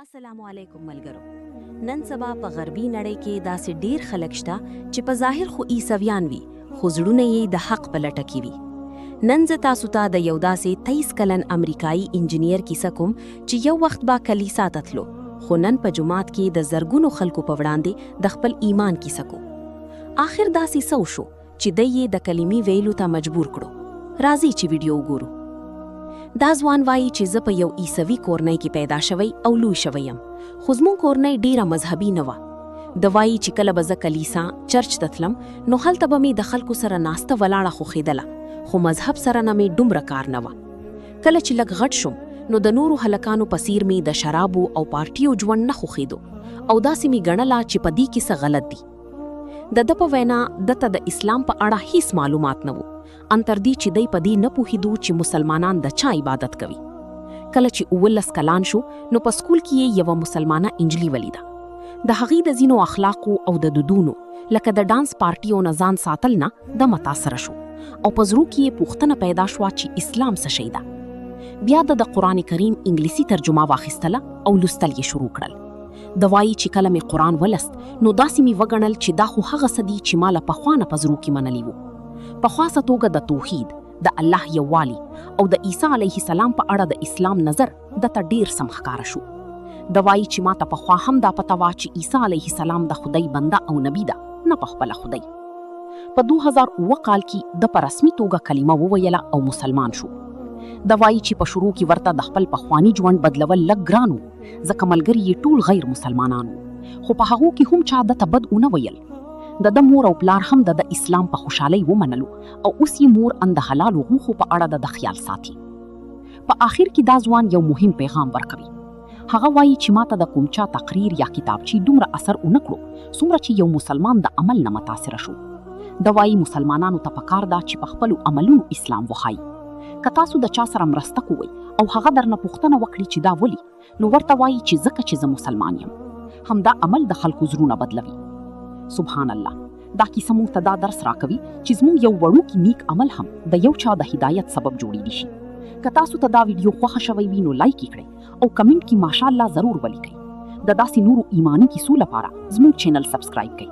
السلام علیکم ملګرو. نن سبا په غربي نړۍ کې داسې ډیر خلک شته چې په ظاهر خو عیسویان وي، خو زړونه یې د حق په لټه کې وي. نن زه تاسو ته د یو داسې 23 کلن امریکایي انجنیر کیسه کوم چې یو وخت به کلیسا ته تلو، خو نن په جومات کې د زرګونو خلکو په وړاندې د خپل ایمان کیسه کو. آخر داسې څه وشو چې دی یې د کلمې ویلو ته مجبور کړو؟ راځئ چې ویډیو وګورو. دا ځوان وایي چې زه په یو عیسوي کورنۍ کې پیدا شوی او لوی شوی یم، خو زموږ کورنۍ ډیره مذهبي نه وه. ده وایي چې کله به زه کلیسا چرچ ته تلم نو هلته به مې د خلکو سره ناسته ولاړه خوښېدله، خو مذهب سره نه مې دومره کار نه وه. کله چې لږ غټ شوم نو د نورو هلکانو په څیر مې د شرابو او پارټیو ژوند نه خوښېدو او داسې مې ګڼله چې په دې کې څه غلط دي. د ده په وینا ده ته د اسلام په اړه هیڅ معلومات نه وو، ان تر دې چې دی په دې نه پوهېدو چې مسلمانان د چا عبادت کوي. کله چې 17 کلان شو نو په سکول کې یې یوه مسلمانه انجلي ولیده. د هغې د ځینو اخلاقو او د دودونو لکه د ډانس پارټیو نه ځان ساتل نه ده متاثره شو او په زړو کې یې پوښتنه پیدا شوه چې اسلام څه شی ده. بیا ده د قرآن کریم انګلیسي ترجمه واخیستله او لوستل یې شروع کړل. ده وایي چې کله مې قرآن ولست نو داسې مې وګڼل چې دا خو هغه څه دي چې ما له پخوا نه په زړو کې منلي وو. په خاصه توګه د توحید، د الله یووالي او د عیسی علیه السلام په اړه د اسلام نظر ده ته ډیر سم ښکاره شو. ده وایي چې ما ته پخوا هم دا پته وه چې عیسی علیه السلام د خدای بنده او نبي ده، نه په خپله خدای. په 2007 کال کې ده په رسمي توګه کلمه وویله او مسلمان شو. ده وایي چې په شروع کې ورته د خپل پخواني ژوند بدلول لږ ګران و، ځکه ملګري یې ټول غیر مسلمانان وو، خو په هغو کې هم چا ده ته بد ونه ویل. د ده مور او پلار هم د ده اسلام په خوشحالۍ ومنلو او اوس یې مور ان د حلالو غوښو په اړه د ده خیال ساتي. په آخر کې دا ځوان یو مهم پیغام ورکوي. هغه وایي چې ما ته د کوم چا تقریر یا کتابچې دومره اثر ونه کړو څومره چې یو مسلمان د عمل نه متاثره شو. ده وایي مسلمانانو ته پکار ده چې په خپلو عملونو اسلام وښایي. که تاسو د چا سره مرسته کوئ او هغه درنه پوښتنه وکړي چې دا ولي، نو ورته وایي چې ځکه چې زه مسلمان یم. همدا عمل د خلکو زړونه بدلوي. سبحان الله، دا کیسه موږ ته دا درس راکوي چې زموږ یو وړوکی نیک عمل هم د یو چا د هدایت سبب جوړېدی شي. که تاسو ته دا ویډیو خوښه شوی وي نو لایک یې کړئ او کمنټ کې ماشاءالله ضرور ولیکئ. د داسې نورو ایماني کیسو لپاره زموږ چینل سبسکرایب کړئ.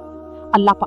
الله په